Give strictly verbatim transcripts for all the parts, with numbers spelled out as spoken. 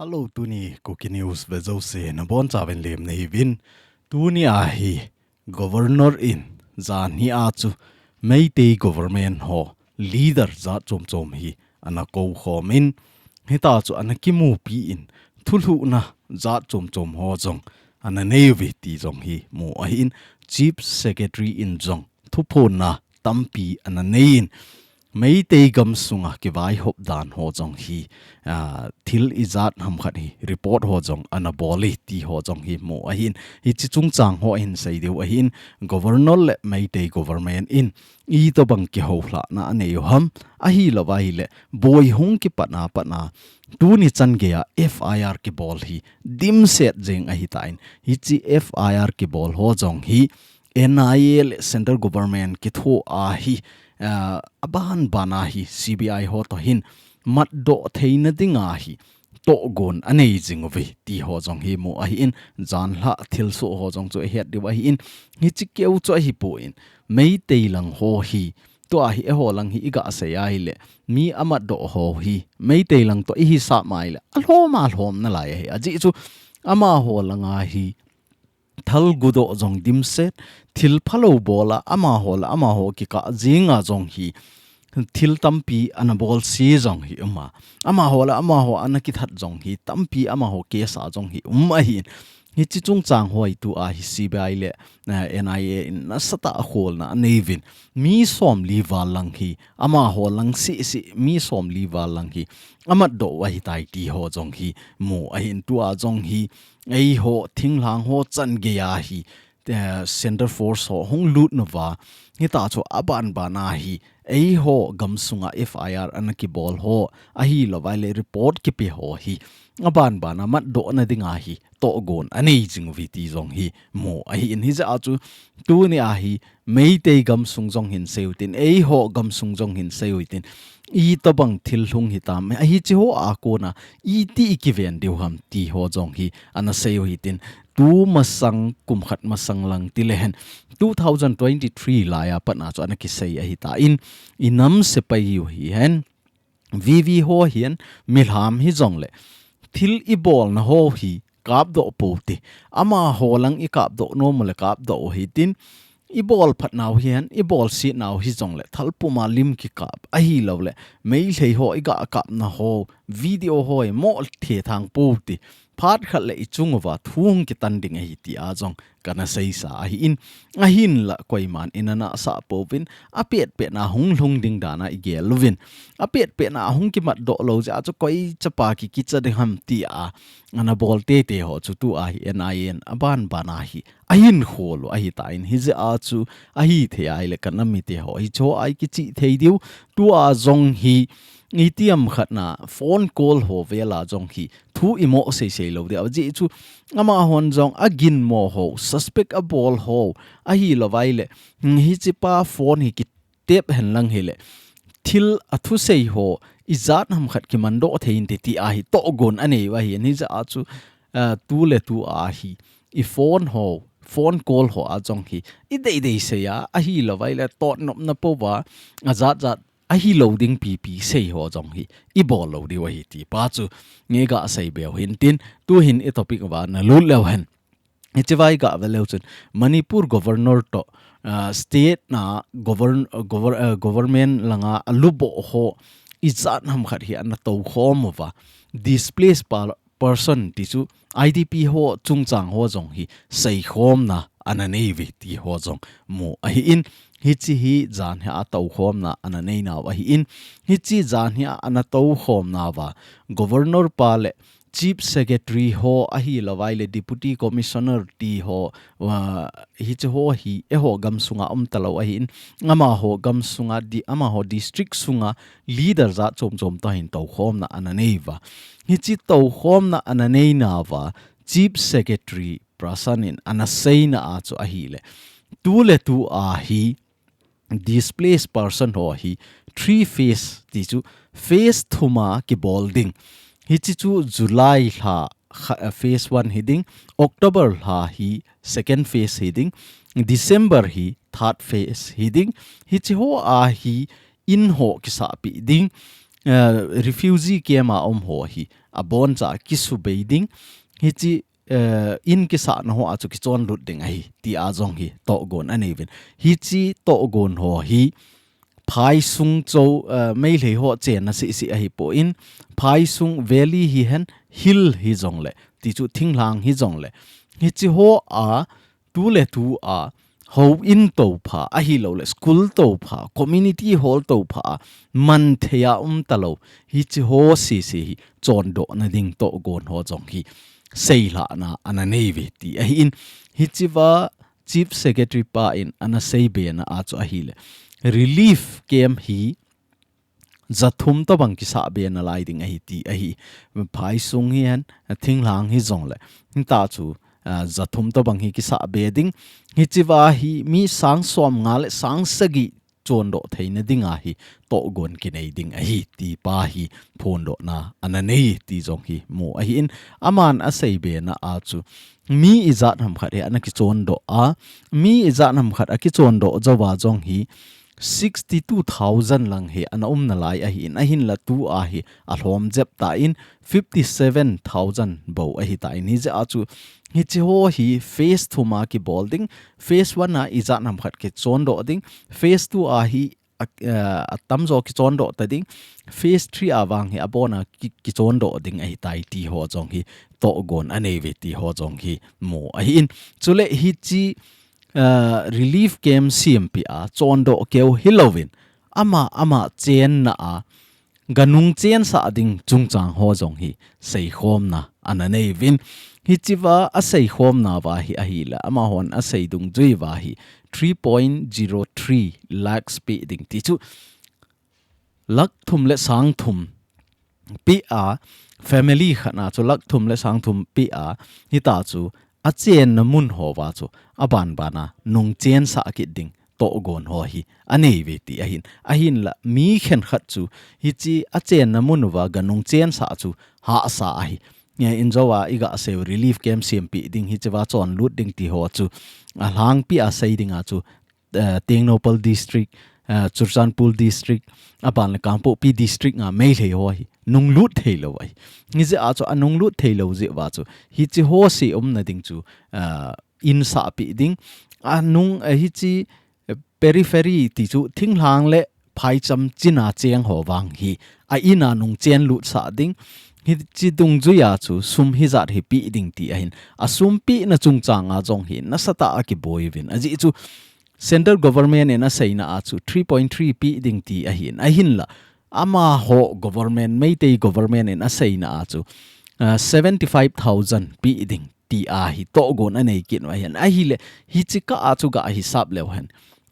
Hello, tuni Kuki News ve jouse nabonchauvin lemna hiuvin. Tuni ahi Governor in janhi a chu Meitei government ho leader jat chom chom hi ana kou khom in, hita chu ana kimupi in, thulhuhna jat chom chom ho jong ana nei uve ti jong hi mu ahin, Chief Secretary in jong thuphonna tampi ana nei in, Meitei gam sunga kivaihop dan ho jong hi, ah, thil ijat ham khat hi report ho jong ana bol e ti ho jong hi mu ahin, hiche chungchang ho ahin sei diu ahin, Governor le Meitei government in itobang kihoulhahna anei u ham, ahilouva ahile boi hung kipat a pat a tuni chan geiya F I R kibol hi dimset jeng ahitan, hiche F I R kibol ho jong hi N I A le Central Government kitho ahi, ah, aban ban a hi C B I ho toh hin matdoh theina dinga hi tohgon anei jing uve ti ho jong hi mu ahin, janhi a thilsoh ho jong chu ihet diu ahin, hiche keu chu ahipon, Meitei lang ho hi, tua hi eiho lang hi iga sei ahile, mi amatdoh ho hi Meitei lang toh ihisah mai le alhom a lhom nalai ahi. Ajeh chu amaho langa hi thalgudoh jong dimset, thil phalou bol a, amaho le amaho kikah jenga jong hi thil tampi ana bolse jong hi um a, amaho le amaho ana kithat jong hi tampi, amaho case a jong hi um ahin, hiche chungchang ho hi tua hi C B I le, eh, N I A in nasatah a kholna anei uvin, mi somli val lang hi, amaho lang seh seh mi somli val lang hi amatdoh u ahitai ti ho jong hi mu ahin, tua jong hi eiho thinglhang ho chan geiya hi, eh, Centre Force ho hung lut nauva, hita chu aban ban a hi eiho gam sunga F I R ana kibol ho, ahilouva ahile report kipe ho hi aban ban a matdohna dinga hi tohgon anei jing uve ti jong hi mu ahin, hijeh a chu tuni a hi Meitei gam sung jong hin sei utin, eiho gam sung jong hin sei utin, itobang thil lhung hitam, hiche ho a kona iti ikiven diu ham ti ho jong hi ana sei u hitin, tu masang, kum khat masang lang tile hen, two thousand twenty-three laiya pat a chu ana kisei ahitan, inam sepai hiu hihen, V V ho hihen, milham hijongle thil ibolna ho hi kapdoh pou te, amaho lang ikapdoh nom u le kapdoh u hitin, ibol phat nau hihen, ibolse nau hijongle thal puma lim kikap, ahilouleh Meitei ho iga kapna ho video ho hi mo thethang pou te, phat khat le ichung uva thu hung kitan ding ahi tia jong kana seisa ahin, ahinla koiman ina nahsah pouvin, apetpet na hung lhung ding dan a igel uvin, apetpet na hung kimatdoh lou jeh a chu koi chapa kikicha ding ham tia ana bol teitei ho chu tua hi N I A in aban ban a hi ahin khol u ahitan, hijeh a chu ahithei ahile kana mite ho hiche a ikichih thei diu, tua jong hi itiham khat na phone call ho vel a jong hi thu imo seisei lou diu, ajeh chu amahon jong aginmo ho, suspect abol ho, ahilouva ahile, hmm, hichepa phone hi kitep henlang hile thil athusei ho ijat ham khat kimandoh thei inte tia hi tohgon anei u ahin, hijeh a chu, ah, tuletu a hi iphone ho, phone call ho a jong hi ideidei sei a, ahilouva ahile totnopna pouva ajat jat ahilou ding pipi sei ho jong hi ibol lou diu ahi tipa chu iga seibe u hintin, tuhin itopic uva nalut leu hen. Hichea iga ve leu chun Manipur Governor toh, ah, state na govern-, gover-, ah, government langa aluboh ho ijat ham khat hi ana toukhom uva, displaced pa-, person ti chu I D P ho chungchang ho jong hi seikhomna ana nei uve ti ho jong mu ahin, hiche hi janhi a toukhomna ana neinau ahin, hiche janhi a ana toukhomnauva Governor pa le Chief Secretary ho ahilouva ahile Deputy Commissioner ti ho, ah, hiche ho hi eiho gam sunga umtalou ahin, amaho gam sunga di-, amaho district sunga leader jat chom chom toh hin toukhomna ana nei uva. Hiche toukhomna ana neinauva Chief Secretary Prashan in ana seina a chu ahile, tuletu a hi displaced person ho hi three phase ti chu phase thum a kibol ding. Hiche chu July lha kha-, eh, phase one hi ding, October lha hi second phase hi ding, December hi third phase hi ding. Hiche ho a hi in ho kisahpi ding, eh, refugee camp a um ho hi aboncha kisubei ding, hiche, eh, in kisahna hoa chu kichonlut ding ahi, tia jong hi tohgon anei uvin. Hiche tohgon ho hi phaisung cho, eh, Meitei ho chenna sisi ahipon, phaisung valley hihen, hill hijongle, tichu thinglhang hijongle, hiche hoa tuletua houin toupha, ahilouleh school toupha, community hall toupha, manthei a umtalou, hiche ho sisi hi chondohna ding tohgon ho jong hi seilhahna ana neiuve ti ahin, hichea Chief Secretary pa in ana seibena a chu ahile, relief camp hi jathum tobang kisahbe nalai ding ahi ti ahi. Phaisung hihen, thinglhang hijongle, hita chu, ah, jathum tobang hi kisahbe ding. Hichea hi mi sang somnga le sang sagi chondoh theina dinga hi tohgon kinei ding ahi, ti pa hi phondohna ana nei ti jong hi mu ahin, aman aseibena a chu mi ijat ham khat hi ana kichondoh a, mi ijat ham khat akichondoh jouva jong hi sixty-two thousand lang hi ana um nalai ahin, ahinla tua hi alhom jep tan fifty-seven thousand bou ahitan, hijeh a chu hiche ho hi phase thum a kibol ding, phase one a ijat ham khat kichondoh ding, phase two a hi a, eh, atamjo kichondoh ta ding, phase three a vang hi abona ki, kichondoh ding ahitai ti ho jong hi tohgon aneiuve ti ho jong hi mu ahin. Chule hiche, eh, relief camp sempeh a chondoh keu hilouvin, ama, ama chenna a ganung chensah ding chungchang ho jong hi seikhomna ana neiuvin. Hichea aseikhomnauva hi ahile, amahon asei dungjuiuva hi three point zero three lakhs pe ding tichu, lakh thum le sang thum pe a, family khatna chu lakh thum le sang thum pe a, hita chu achenna mun houva chu abanbana nung chensah kit ding tohgon ho hi aneiuve ti ahin. Ahinla mi khenkhat chu hiche achenna mun uva ganung chensah chu hahsa ahi. Nge injouva igaseiu relief camp sempeh ding, hichea chonlut ding ti ho chu alhangpi a sei dinga chu, eh, Tengnoupal District, eh, Churachandpur District, aban le Kangpokpi District nga Meitei ho hi nunglut theilou ahi. Hijeh a chu anunglut theilou jeh uva chu hiche ho se umna ding chu, eh, in sahpeh ding. Anung, eh, hiche, eh, periphery tichu thinglhang le phaicham china cheng ho vang hi a in a nung chenlut sah ding. Hiche dungjuia chu sum hijat hi pe ding ti ahin. Asum pehna chungchanga jong hi nasatah a kiboiuvin. Ajeh chu Central Government in aseina a chu three point three pe ding ti ahin. Ahinla amaho government, Meitei government in aseina a chu, ah, seventy-five thousand pe ding ti a hi tohgon anei kit u ahin. Ahile hiche kah a chu gahisap leu hen,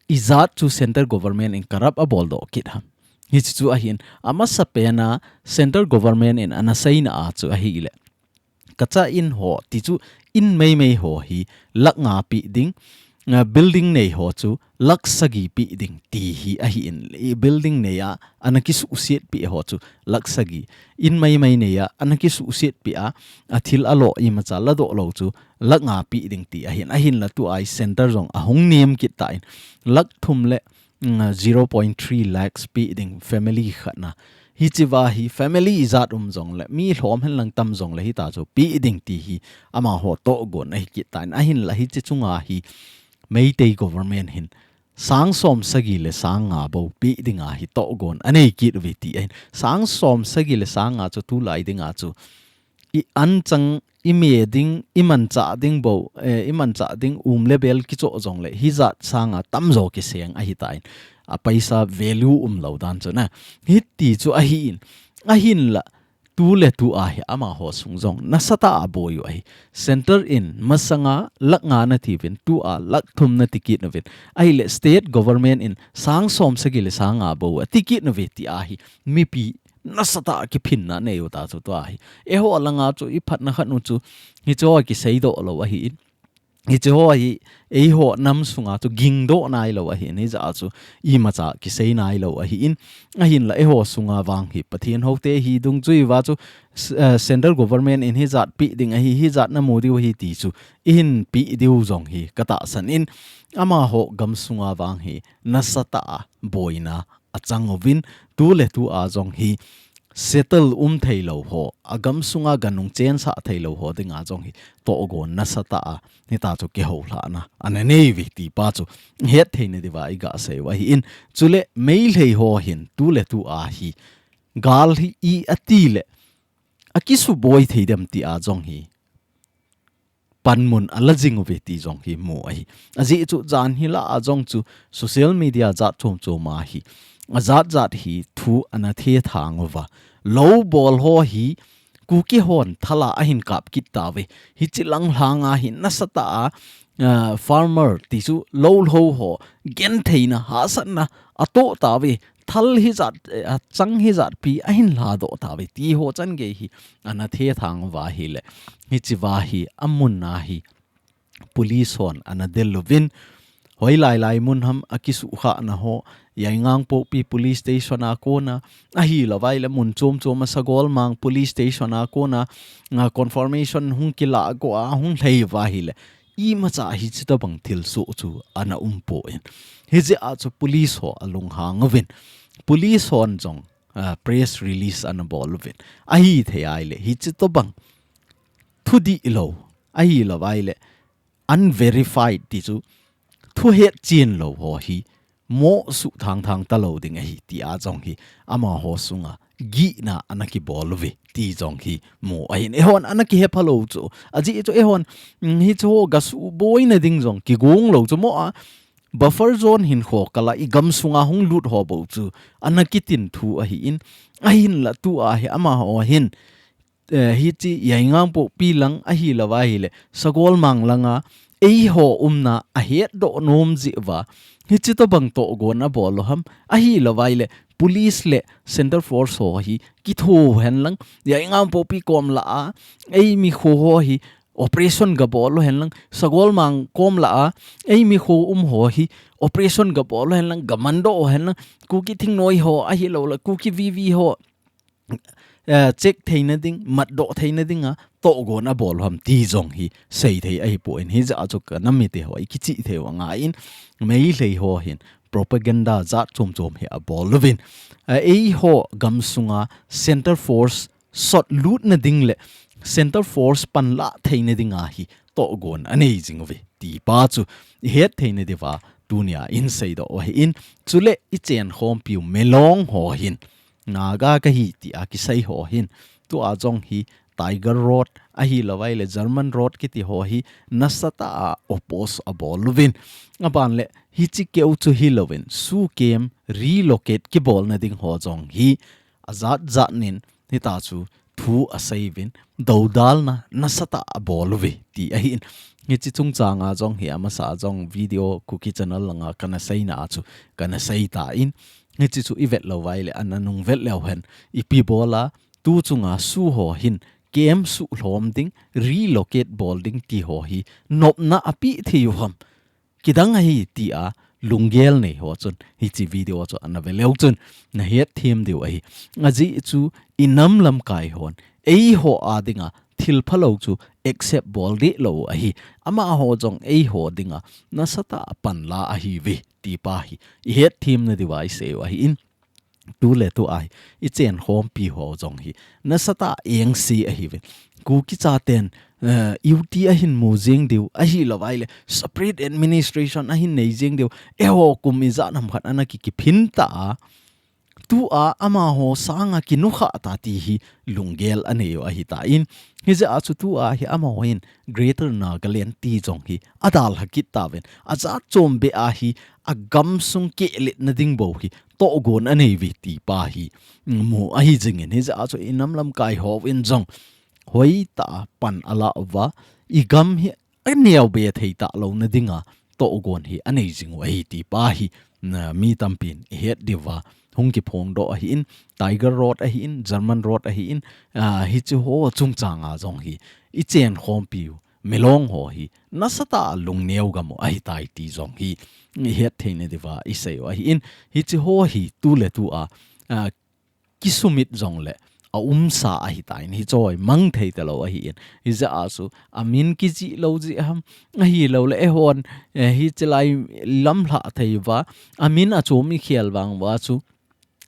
ijat chu Central Government in corrupt aboldoh kit ham. Hiche chu ahin, amasapen a Central Government in ana seina a chu ahile, kacha in ho tichu in meimei ho hi lakh nga pe ding, ah, building nei ho chu lakh sagi pe ding ti hi ahin, i building nei a ana kisuhsiat peh ho chu lakh sagi, in meimei nei a ana kisuhsiat peh a, athil alo imacha ladoh lou chu lakh nga pe ding ti ahin. Ahinla tua hi centre jong ahung nem kit tan, lakh thum le, mm, zero point three lakhs pe ding family khatna. Hichea hi family ijat um jongle, mi lhom henlang tam jongle hita chu pe ding ti hi amaho tohgon ahi kit tan. Ahinla hiche chunga hi Meitei government hin sang som sagi le sang nga bou pe dinga hi tohgon anei kit uve ti ahin. Sang som sagi le sang nga chu tulai dinga chu i anchang, i me ding, i manchah ding bou, eh, i manchah ding um le bel kichoh jongle hijat sanga tamjo kiseng ahitan, a paisa value umlou dan chu na. Hiti chu ahin, ahinla tu le tu a hi amaho sung jong nasatah a boi u ahi. Centre in masanga lakh nga nati uvin, tua lakh thum nati kit uvin. Ahile state government in sang som sagi le sang nga bou ati kit uve ti ahi. Mipi nasatah a kiphinna nei u ta chu tua hi. Eiho langa chu i phatna khat u chu hicheho kiseidoh lou ahin. Hicheho hi eiho nam sunga chu gingdoh nailou ahin, hijeh a chu imacha kisei nailou ahin. Ahinla eiho sunga vang hi Pathen houte hi dungjui uva chu, s-, eh, central government in hijat pe ding ahi, hijat namu diu ahi ti chu ihin pe diu jong hi katahsan in, amaho gamsunga vang hi nasatah a boina achang uvin, tu le tu a jong hi settle um thei lou ho, a gam sunga ganung chensah thei lou ho dinga jong hi tohgon nasatah a hita chu kihoulhahna ana nei uve ti pa chu het theina diuva i ga sei u ahi in. Chule Meitei ho hin tu le tu a hi gal hi i ati le a kisuboi thei dem ti a jong hi panmun a la jing uve ti jong hi mu ahi. Ajeh chu jan hi la a jong chu social media jat chom chom a hi a jat jat hi thu ana thethang uva, lou bol ho hi Kuki hon thala ahin kap kit tauve. Hichi lang lhanga hi nasatah a, ah, farmer ti chu lou lhou ho gentheina hahsatna atoh tauve. Thal hijat, eh, a chang hijat pi ahin lhadoh tauve ti ho changei hi ana thethang uva ahile, hichi uva hi amun a hi police hon ana del uvin, hoilai lai mun ham a kisuhkhahna ho, Yaingangpokpi police station a kona, ahilou vaile mun chom chom a Sagolmang police station a kona, a confirmation hung kilah go a hung lhai uva ahile, imacha hichi tobang thilsoh chu ana um poi. Hijeh a chu police ho alunghang uvin, police hon jong, ah, press release ana bol uvin, ahithei ahile hichi tobang thudihlou, ahilou vaile unverified ti chu thuhet chenlou ho hi moh suh thang thang talou ding ahi ti a jong hi amaho sunga gihna ana kibol uve ti jong hi mu ahin. Eihon ana kihepha lou chu, ajeh chu eihon, mm, hichu ho gasuboina ding jong kigong lou chu mo a, buffer zone hinkho kala i gam sunga hung lut ho bou chu ana kitin thu ahi in, ahinla tu a hi amaho hin, eh, hichi Yaingangpokpi lang ahilou vaile Sagolmang langa eiho umna ahetdoh nom jeh uva hichi tobang tohgon abol u ham, ahilou vaile police le center force ho hi kitho hen lang, Yaingangpokpi kom lah a eimi kho ho hi operation gabol u hen lang, Sagolmang kom lah a eimi kho um ho hi operation gabol u hen lang, gamandoh u hen lang, Kuki thingnoi ho ahilou le Kuki V V ho, eh, check theina ding, matdoh theina dinga tohgon abol u ham ti jong hi seithei ahipoi. Hijeh a chu ka nam mite ho i kichih thei u angai in, Meitei ho hin propaganda jat chom chom hi abol uvin, eh, eiho gam sunga center force sot lutna ding le center force panlah theina dinga hi tohgon anei jing uve ti pa chu i het theina diuva tunia in seidoh u ahi in. Chule i chenkhompiu Milong ho hin, Naga kahi ti a kisei ho hin, tu a jong hi Tiger Road ahilou vaile German Road kiti ho hi nasatah a oppose abol uvin, aban le hichi keu chu hilouvin, Sukem relocate kibolna ding ho jong hi ajat jat nin hita chu thu asei uvin, dodalna nasatah abol uve ti ahi in. Hichi chungchang a jong hi amasa a jong video Kuki channel langa kana seina a chu kana sei tan, hichi chu i vet lou vaile ana nung vet leu hen, ipi bol a tu chunga Su ho hin camp suhlhom ding, relocate bol ding ti ho hi nopna apeh thei u ham, kidang ahi ti a lunggel nei ho chun hichi video chu ana ve leu chun na het them diu ahi. Ajeh chu i nam lamkai hon eiho a dinga thil phalou chu accept bol deh lou ahi. Amaho jong eiho dinga nasatah a panla ahiuve ti pa hi i het themna diuva i sei u ahi in. Tu le tu a hi i chenkhompi ho jong hi nasatah a engse ahiuve. Kuki chaten, eh, U T ahin mu jing diu, ahilou vaile separate administration ahin nei jing diu, eiho kum ijat ham khat ana ki, kiphin ta a, tu a amaho sanga kinukha ta ti hi lunggel anei u ahi tan, hijeh a chu tu a hi amaho hin Greater Nagaland ti jong hi adalha kit tauvin, ajat chom beh a hi agam sung kehletna ding bou hi tohgon anei uve ti pa hi mu ahi jingin, hijeh a chu i nam lamkai hon jong hoitah a pan ala uva, i gam hi aneo be thei talouna dinga tohgon hi anei jing u ahi ti pa hi, na, mi tampin i het diuva hung kiphongdoh ahi in, Tiger Road ahi in, German Road ahi in, ah, hichi ho chungchang a jong hi i chenkhompiu Milong ho hi nasatah a lungneo gam u ahitai ti jong hi i het theina diuva i sei u ahi in, hichi ho hi tu le tu a, ah, kisumit jong le aumsa ahitan, hichi ho mang thei talou ahi in. Hijeh a chu amin kijih lou jeh ham, ahilou le eihon, eh, hichi lai lamlhah thei uva amin achom i khel vang uva chu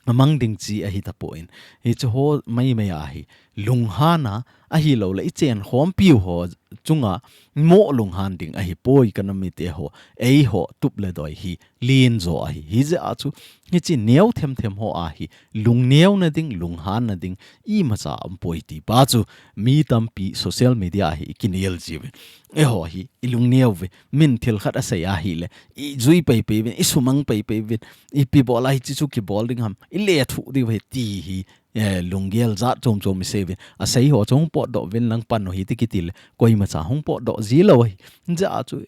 amang ding chi ahi tapon, hiche ho maimai a hi lunghan a, ahilou le i chenkhompiu ho chunga mo lunghan ding ahipoi, ka nam mite ho, eiho tup le doi hi lenjo ahi. Hijeh a chu hiche neo themthem ho a hi lungneona ding, lunghanna ding imacha aumpoi ti pa chu mi tampi social media a hi i kinel jiuvin. Eiho hi i lungneo uve, min thil khat asei ahile i jui peipei uvin, i sumang peipei uvin, ipi bol a hiche chu kibol ding ham, i lethuh diu ahi ti hi, eh, lunggel jat chom chom i sei uvin. Asei ho chu hung potdoh uvin lang pan u hite kiti le, koimacha hung potdoh ji lou ahi. Hijeh a chu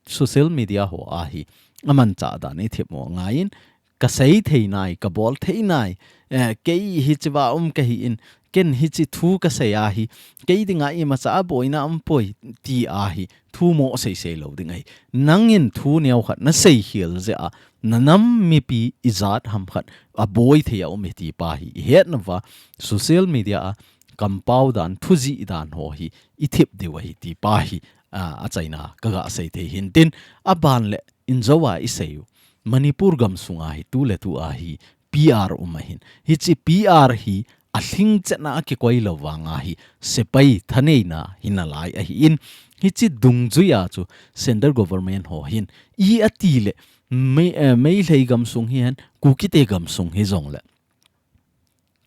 social media ho a hi amanchah dan i thep u angaiyin, ka sei thei nai, ka bol thei nai, eh, kei hichea um ka hi in, ken hiche thu ka sei a hi kei dinga imacha a boina aumpoi ti a hi thu mo sei sei lou ding ahi. Nangin thu neo khat na sei khel jeh a, na nam mipi ijat ham khat aboi thei a um e ti pa hi i het nauva, social media a kampau dan, thu jih dan ho hi i thep diu ahi ti pa hi, a, achaina ka ga sei thei hin tin, aban le injo a i sei u, Manipur gamsunga hi tu le tu a hi P R um ahin. Hiche P R hi alhingchetna a kikoi lou vanga hi sepai thaneina hi nalai ahi in. Hiche dungjuia chu central government ho hin i ati le Mei-, eh, Meitei gamsung hihen, Kukite gamsung hijongle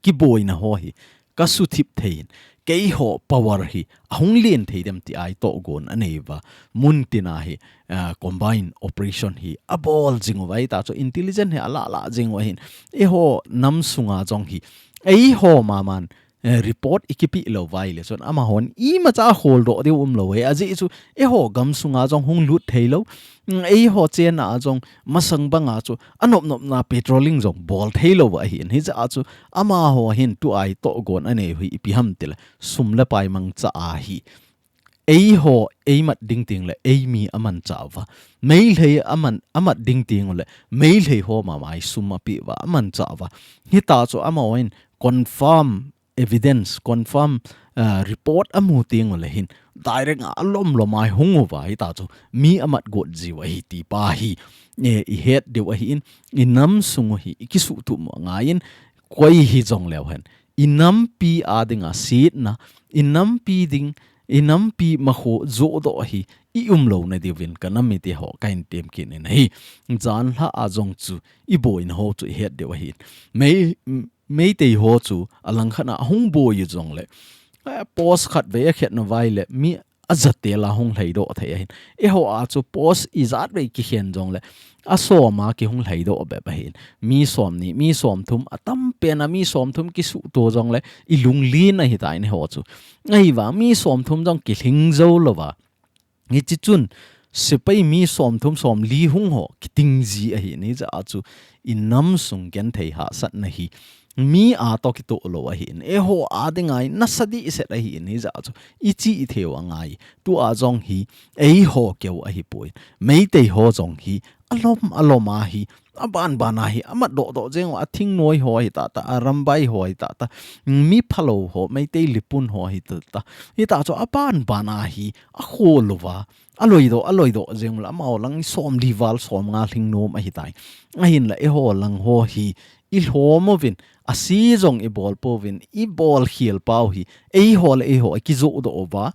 kiboina ho hi ka suthip thei in, keiho power hi ahung len thei dem ti a i tohgon anei uva. Mun tina hi, ah, combined operation hi abol jing uva, hita chu intelligence hi ala la jing uva hin. Eiho nam sunga jong hi, eiho maman, eh, report i kipeh lou uva ahile chun amahon imacha holdoh diu umlou e, ajeh chu eiho gamsunga jong hung lut thei lou. Mm, eiho chenna a jong masang banga chu anop nopna patrolling jong bol thei lou ahin. Hijeh a chu amaho hin tua i tohgon anei u hi ipi ham tile, sum le pai mangcha a hi eiho eimat ding teng le eimi amanchah uva. Meitei aman, amat ding teng le Meitei ho mama i sum apeh uva, amanchah uva. Hita chu amaho hin confirm evidence, confirm, ah, report amu teng le hin direct a alom lom a i hung uva, hita chu mi amat got jiu ahi ti pa hi, eh, i het diu ahin, i nam sung u hi i kisuhtup u angaiyin, koi hijong leu hen, i nampi a dinga setna, i nampi ding, i nampi makho johdoh hi i umlouna diuvin ka nam mite ho ka hin tem kit in ahi. Janhi a jong chu i boina ho chu i het diu ahin. Mei, Meitei ho chu alangkhat a hung boi u jongle, eh, post khat vei akhen uva ahile mi ajatel a hung lhaidoh thei ahin. Eiho a chu post ijat vei kikhen jongle, asom a kihung lhaidoh bep ahin. Mi somni, mi somthum, atam pen a mi somthum kisuhto jongle, i lunglen ahitai eiho chu. Ahivang mi somthum jong kilhing jou louva, hiche chun sepai mi somthum somli hung ho kiting ji ahin, hijeh a chu i nam sung genthei hahsatna hi mi a toh kitoh lou ahin, eiho a dinga hi nasa dehset ahin, hijeh a chu i chih thei u angai. Tua jong hi eiho keu ahipoi, Meitei ho jong hi alom alom a hi, aban ban a hi amat doh doh jeng u, athingnoi ho hi tata, arambai ho hi tata, mi phalou ho, Meitei lipun ho hi tata, hita chu aban ban a hi akhol uva, aloidoh, aloidoh jeng u le, amaho lang somli val somnga lhing nom ahitai. Ahinla eiho lang ho hi i lhom uvin, ase jong i bol pouvin, i bol khel pau hi eiho le eiho i kijohdoh uva,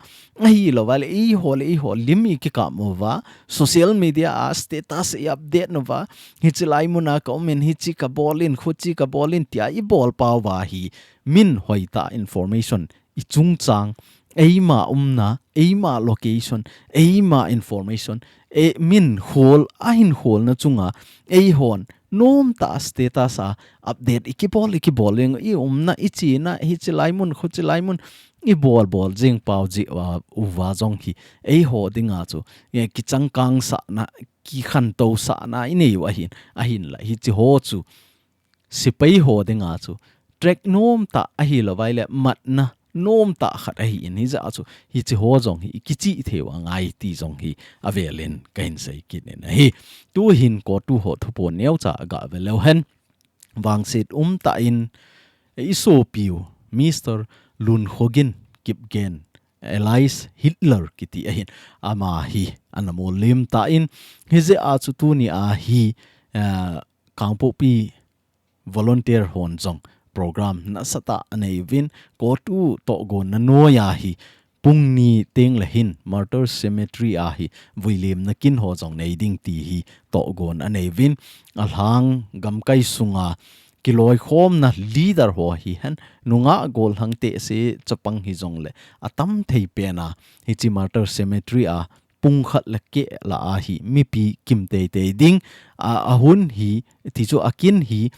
ahilouva le eiho le eiho lim i kikap uva, social media a status i update uva, hiche lai mun a ka um in, hiche ka bol in, khuche ka bol in tia i bol pau va hi, min hoitah information i chungchang, eima umna, eima location, eima information, e, min khol, ahin kholna chunga eihon nomtah a status a update i kibol, i kibol jeng, i umna, i chena, hiche lai mun, khuche lai mun i bol bol jeng pau jeh uva, uva jong hi eiho dinga chu, e, kichangkang sahna, kikhantou sahna i nei u ahin, ahinla hiche ho chu sepai ho dinga chu track nomtah ahilouva ahile matna nomtah khat ahin, hijeh a chu hiche ho jong hi i kichih thei u angai ti jong hi avel in ka hin sei kit in ahi. Tuhin COTU ho thuphon neocha ga ve leu hen. Vangset umtah in i sopiu Mister Lunkhogin Kipgen, alias Hitler kiti ahin, ama hi ana molem tan, hijeh a chu tuni a hi, ah, Kangpokpi volunteer hon jong program nasatah anei uvin, COTU tohgon na noi a hi pung ni teng le hin Martyr Cemetery a hi vuilimna kin ho jong nei ding ti hi tohgon anei uvin, alhang gamkai sunga kiloikhomna leader ho hi hen, nungah gollhang tehse chapang hi jongle atam thei pen a hiche Martyr Cemetery a pung khat le keh lah a hi mipi kim teitei ding, a, a hun hi, ti chu a kin hi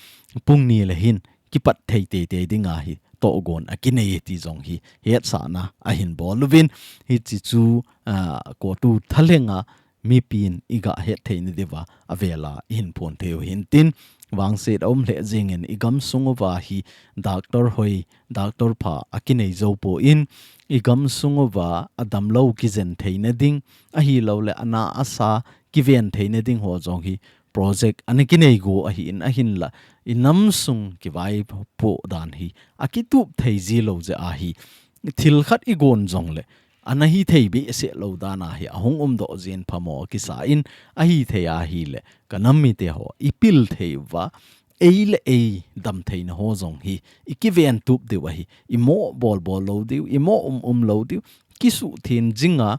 pung ni le hin kipat thei teitei ding a hi tohgon akinei ti jong hi hetsahna ahin bol uvin, hiche chu, a, COTU thalheng a mipin i gah het theina diuva avel a i hin phon thei u hintin, vangset a um lheh jengin i gamsung uva hi doctor hoi, doctor pha akinei jou poi, i gamsung uva adamlou kijen theina ding, ahilouleh ana asa kiven theina ding ho jong hi project ana kinei go ahin, ahinla i namsung kivaipoh dan hi akitup thei ji lou jeh a hi thil khat i gon jongle ana hithei behseh lou dan a hi ahung umdoh jin phamo akisa in, ahithei ahile ka nam mite ho i pil thei uva, ei le ei damtheina ho jong hi i kiven tup diu ahi, i mo bolbol lou diu, i mo umum lou diu, kisuh thin jinga,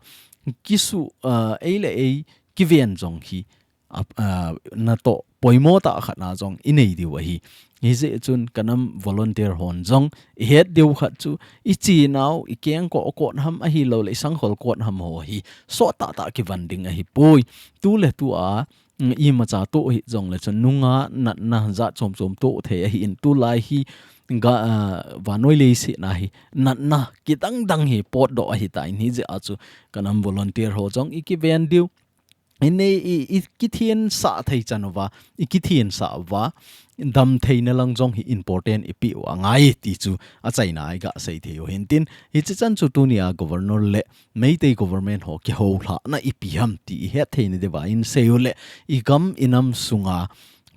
kisuh, ah, ei le ei kiven jong hi a, a, natoh poimo tah khat na jong i nei diu ahi. Hijeh chun ka nam volunteer hon jong i het diu khat chu i chinau, i kengkoh kot ham ahilouleh i sangkhol kot ham ho hi sot tahtah kivan ding ahipoi. Tu le tu a, mm, imacha toh hi jongle chun nungah natna jat chom chom toh thei ahin, tulai hi ga, a, vannoi leiset na hi natna kidang dang hi potdoh ahitan, hijeh a chu ka nam volunteer ho jong i kiven diu, i nei i, i kithinsah thei chan uva, i kithinsah uva, damtheina lang jong hi important i peh u angai ti chu achaina a i gah sei thei u hintin, hiche chan chu tunia governor le Meitei government ho kihoulhahna ipi ham ti i het theina diuva in sei u le, i gam i nam sunga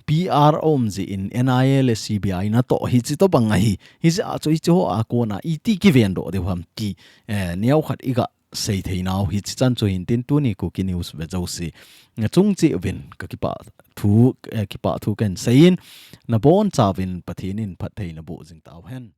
P R a um jeh in N I A le C B I natoh hiche tobang ahi, hijeh a chu hiche ho a kona iti kiven doh diu ham ti, eh, neokhat i gah sei theinau hiche chan chu hintin, tuni Kuki News ve jouse nachung cheh uvin ka kipah thu, eh, kipah thu kahin seiyin, nabonchauvin Pathen in phatthei naboh jing tauhen.